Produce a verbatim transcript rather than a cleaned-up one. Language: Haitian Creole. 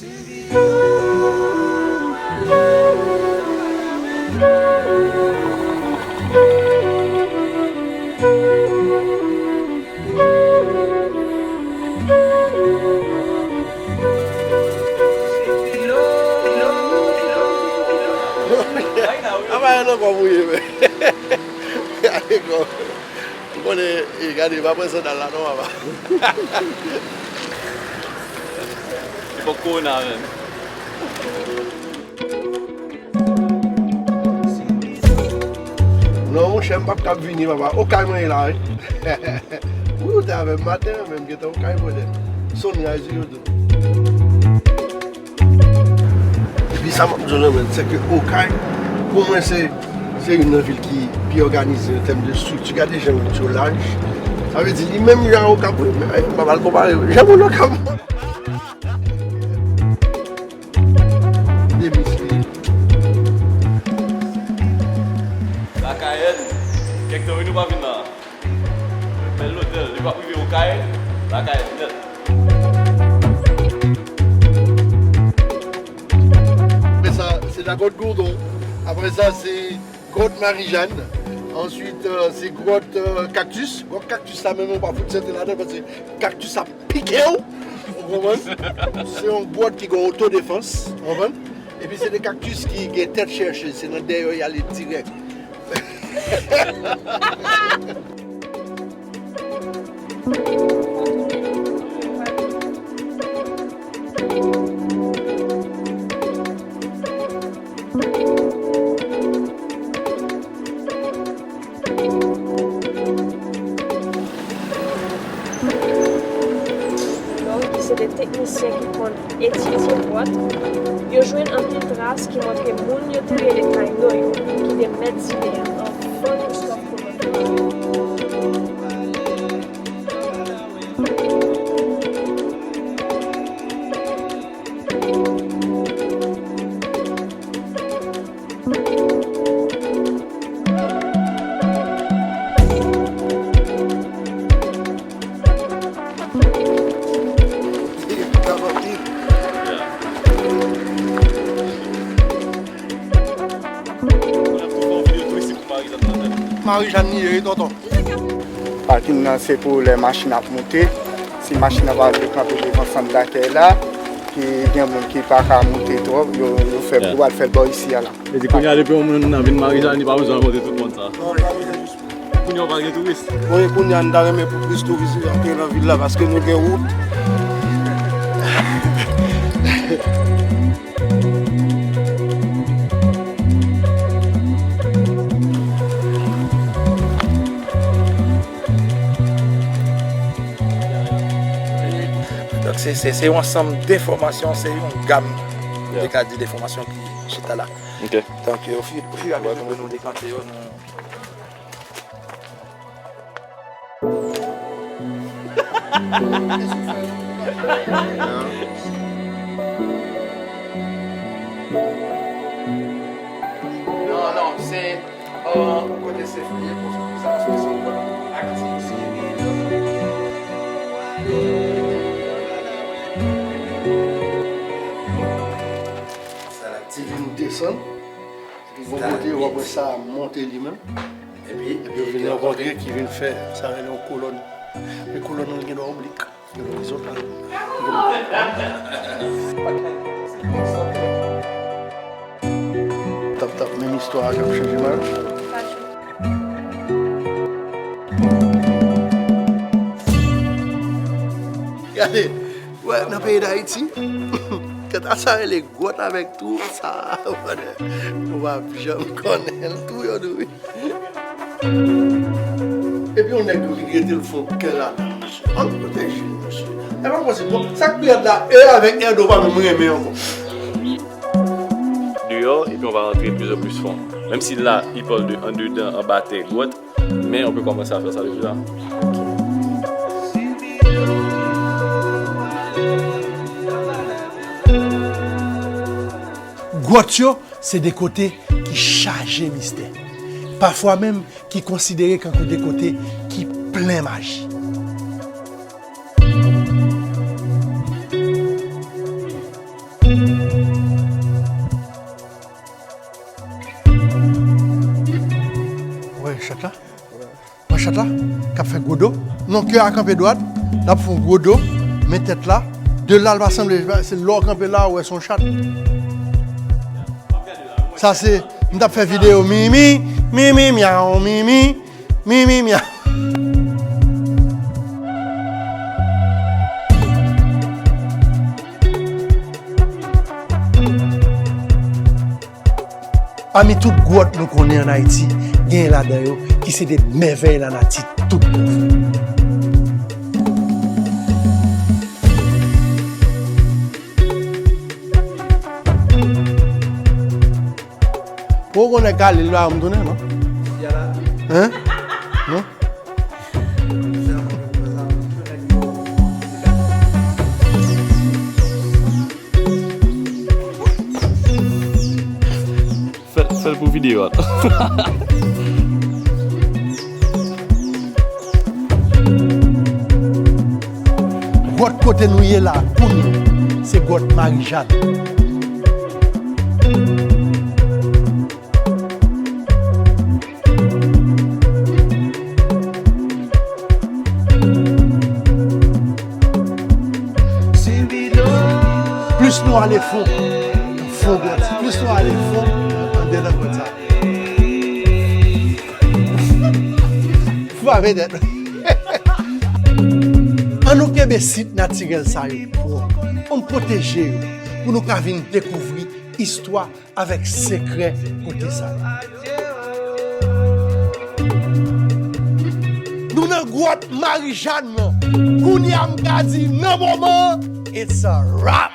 Apa yon ankò mouye, men. Gade kò. M konnen, e, gade, pa pran sandal la non, papa. Se fòk kowona, menm. Non, monchè, m p ap kab vini, papa. Okay mwen ye la, wi. Wi, ou te avè m maten an, men m gentan Okay mwen nèt. Sunrise, wi, yo di. Epi sa m ap di w nan men, se ke Okay, pou mwen, se, se youn nan vil ki pi òganize an tèm de estrikti. Gade jan wout yo laj. Sa vle di, li menm jan Okap, wi, men, eh, m pa pral konpare, wi. Jan moun Okap. Demis li. Lakay N, kèk tan, wi, nou pa vin la. Bèl lotèl, li p ap rive Okay, lakay nèt. Apre sa, se la grotte Gourdon. Apre sa, se grotte Marie-Jeanne. Answit, euh, se grotte, euh, Cactus. Grotte Cactus la menm, ou pa fout sèten ladan, paske cactus ap pike w. Ou konprann? Se yon grotte ki gen otodefans. Ou konprann? Epi se de cactus ki gen tèt chèche. Se nan dèyè y ale dirèk. Donk, se de teknisyen ki konn etidye gwòt, yo jwenn anpil tras ki montre moun yo te rele Tayno yo, ki te mèt zile a, anvan Christophe Colomb. Marijàn li ye, wi, tonton. Pakin nan se pou lè machin ap moute. Si machin nan pa vle kanpe devan sant dakèy la, ki gen moun ki pa ka moute twòp, yo, yo fè pou al fè l bò isi a la. Vle di, kounye a, depi yon moun nan vin Marijàn, li pa bezwen monte tout mòn sa. Kounye a, w pa gen touris. Wi, kounye a, n ta renmen pou plis touris antre nan vil la, paske nou gen wout. Donk, se, se, se yon ansanm de enfòmasyon, se yon gam, nou te ka di, de enfòmasyon ki chita la. Ok. Donk, au fur, au fur et à mesure ke nou dekante yo, nou Non, non, se, euh, kote sèf li ye, pou sa, paske se yon aktivite. Sa l ap di vin desann. Bò kote, w ap wè sa monte li menm. Epi, epi yo vin rankontre ki vin fè sa rele yon kolòn. Men kolòn nan gen dwa oblik. Gen lòt zòt la. Tap tap, menm istwa a k ap chanje mal. Gade, wè, nan peyi Dayiti, kanta sa rele gwòt avèk twou, sa, ou p ap janm konnen l, twou yo di wi. Epi yon nèg yo ki rete l fon kè ladan, mesye. Ann pwoteje l, mesye. E pa posib, bon, sa k pi rèd la, E avèk Erdo pa menm renmen ankò. Deyò, epi on va rantre plis an plis fon. Menm si la, li pale de andedan, anba tè, gwòt, men on pe kòmanse a fè sa depi la. Gwòt yo, se de kote ki chaje mistè. Pafwa menm, ki konsidere kankou de kote ki plen maji. Chat la? Wè chat la? K ap fè gwo do. Non, kè a kanpe dwat, l ap fè yon gwo do, men tèt la, de la l pa sanble, se lè w kanpe la, ou wè se yon chat. Sa se, m t ap fè videyo mimi, mimi, myaw, mimi, mimi, myaw. Pami tout gwòt nou konnen ann Ayiti, genyen ladan yo ki se de mèvèy lanati tout bon vre. Poko konnen Khalil la, m tounen, non? Hein? Non? Fè, fè l pou videyo a. Gwòt kote nou ye la, kounye, se gwòt Marijàn. Plis nou ale fon, fon gwòt, plis nou ale fon, anndan nan gwòt sa. Frape tèt. An nou kenbe sit natirèl sa yo pwòp, an n pwoteje yo, pou nou ka vin dekouvri istwa avèk sekrè kote sa yo. Nou nan gwòt Marijàn nan. Kounye a m ka di nan moman, it's a wrap.